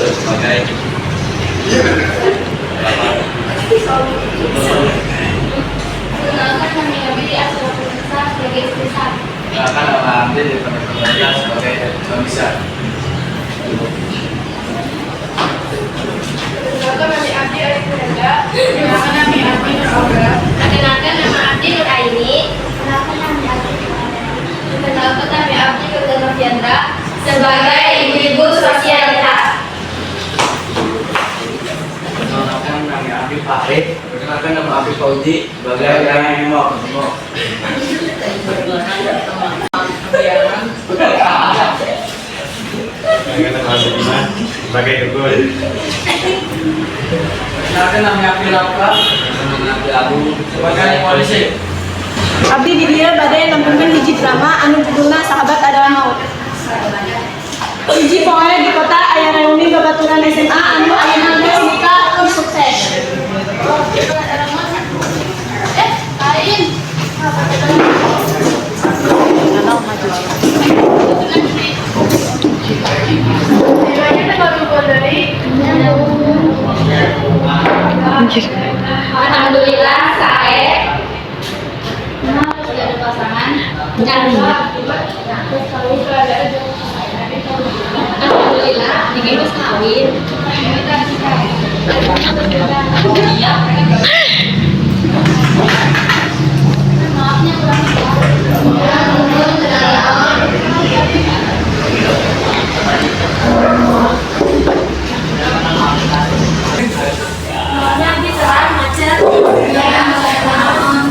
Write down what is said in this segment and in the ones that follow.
Sebagai Perkenalkan, kami Abdi Asal Pemirsa sebagai istri sah. Perkenalkan, nama Abdi dari pemerintah sebagai suami sah. Perkenalkan, nami Abdi Arif Nanda. Perkenalkan, nami Abdi Nur Aura. Perkenalkan, nama Abdi Nur Aini. Perkenalkan, nama Abdi Nur Aini. Perkenalkan, nami Abdi Nur Noviandra sebagai ibu-ibu sosialita. Perkenalkan, nama Abdi Farid. Perkenalkan, nama Abdi Fauzi sebagai yang mau. Perkenalkan, Perkenalkan, nama Abdi Dimas sebagai dukun. Perkenalkan, nama Abdi Raka. Nama Abdi Abu sebagai polisi. Abdi di dieu bade nempelkeun hiji drama anu judulna Sahabat Adalah Maut. Hiji poe di kota aya reuni babaturan SMA anu ayeuna geus nikah tur sukses. Eh, lain. Temanya baru dari. Alhamdulillah, sae. Nah, sudah ada pasangan. Alhamdulillah, ini geus kawin. Iya. Maafnya kurang. Maafnya Abi telat, macet. Ya, naon.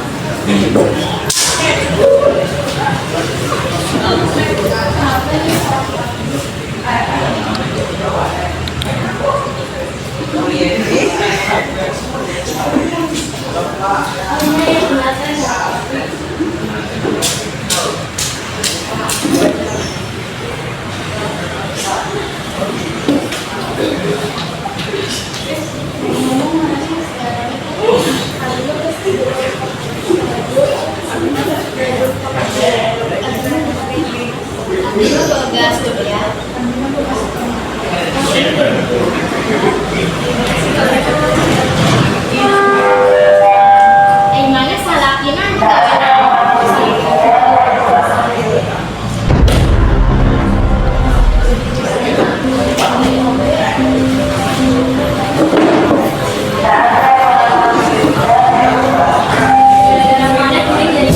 Abdi mah boga surya. Eh, mana salakina gara-gara mana kuring jadi.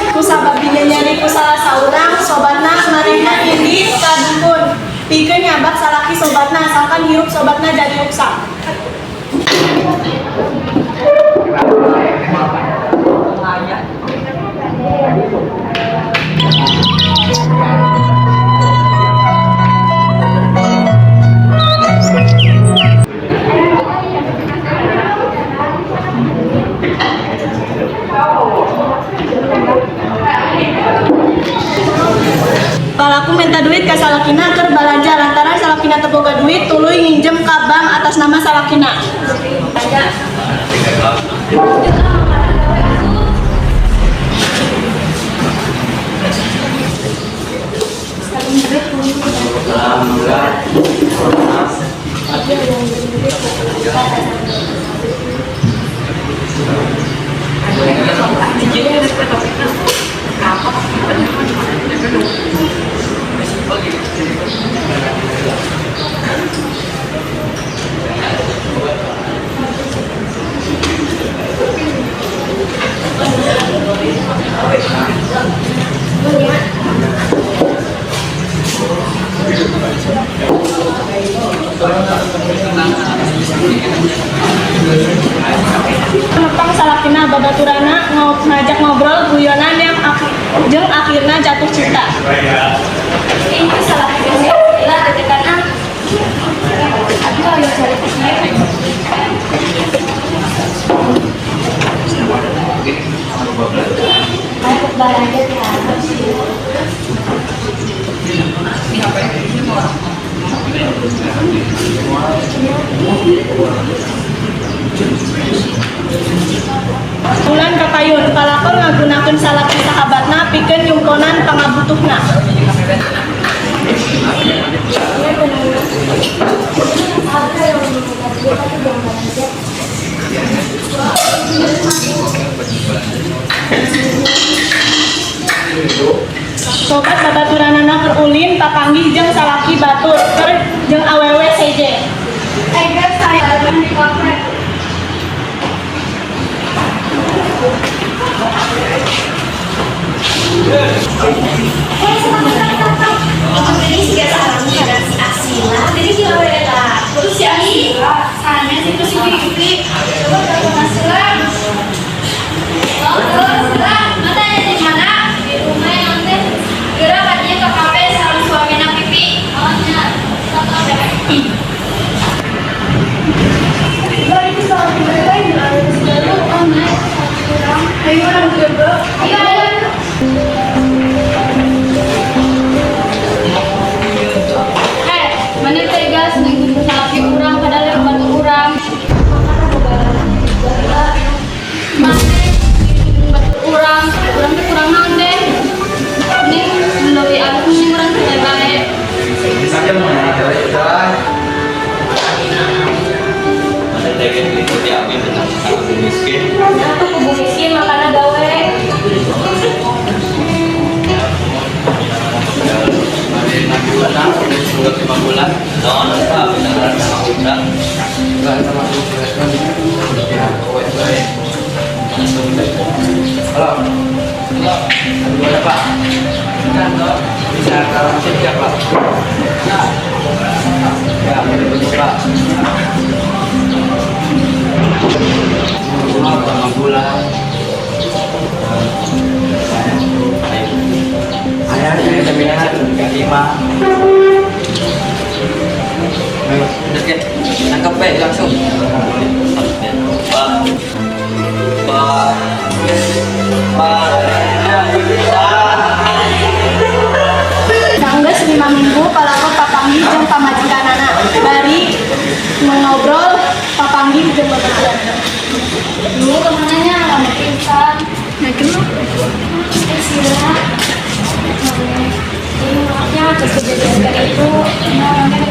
Kusabab nyari ku salah saurang, sobatna marehna indit ka dukun pikeun nyabak salaki sobatna sangkan hirup sobatna jadi ruksak. Palaku minta duit ka salakina keur balanja, lantaran salakina teu boga duit tuluy nginjem ka bank atas nama salakina. Nepang salakina babaturana ngajak ngobrol guyonan yang jeung akhirna jatuh cinta. Ini salah sih lah detekan ah. Abi kalau cari kieu. Ayo balanja ya. Bulan kapayun, palakor ngagunakeun salaki sahabatna pikeun nyungkonan pangabutuhna. Sobat babaturanana keur ulin papanggih jeung salaki batur keur jeung awewe sejen. Ega saya di kafe. Eh, stop, stop, stop, stop. Itu tadi si sarang si Asila, jadi si Loreta. Terus si Asila, sanes itu si Vivi. Coba telepon Asila. Oh, Asila, mana ada di mana? Di rumah yang nanti. Gerak katanya ke kafe sama suami nak Pipi. Oh, nya. Stop, stop. Ayo orang coba. Ayo, ayo, ayo. Eh, mana tega selingkuh salaki urang padahal yang bantu urang. Mana bantu urang, urang teh kurang naon deh. Ini lebih aku nih urang teh bae. Aku kubu miskin makana gawe. Halo. Halo. Gimana, Pak? Bisa kalau mesin ya, Pak? Ya, boleh, Pak. Lima bulan. Ayah, saya jaminan lima. Tangkap baik langsung. Pak. Pak. Pak. Sanggeus 5 minggu palakor papanggih jeung pamajikanana. Bari mengobrol papanggih jeung babaturan. Lu kemana nya? Lama pisan. Nah, kenapa? Eh, Sila. Jadi maafnya atas kejadian tadi itu, nah, orangnya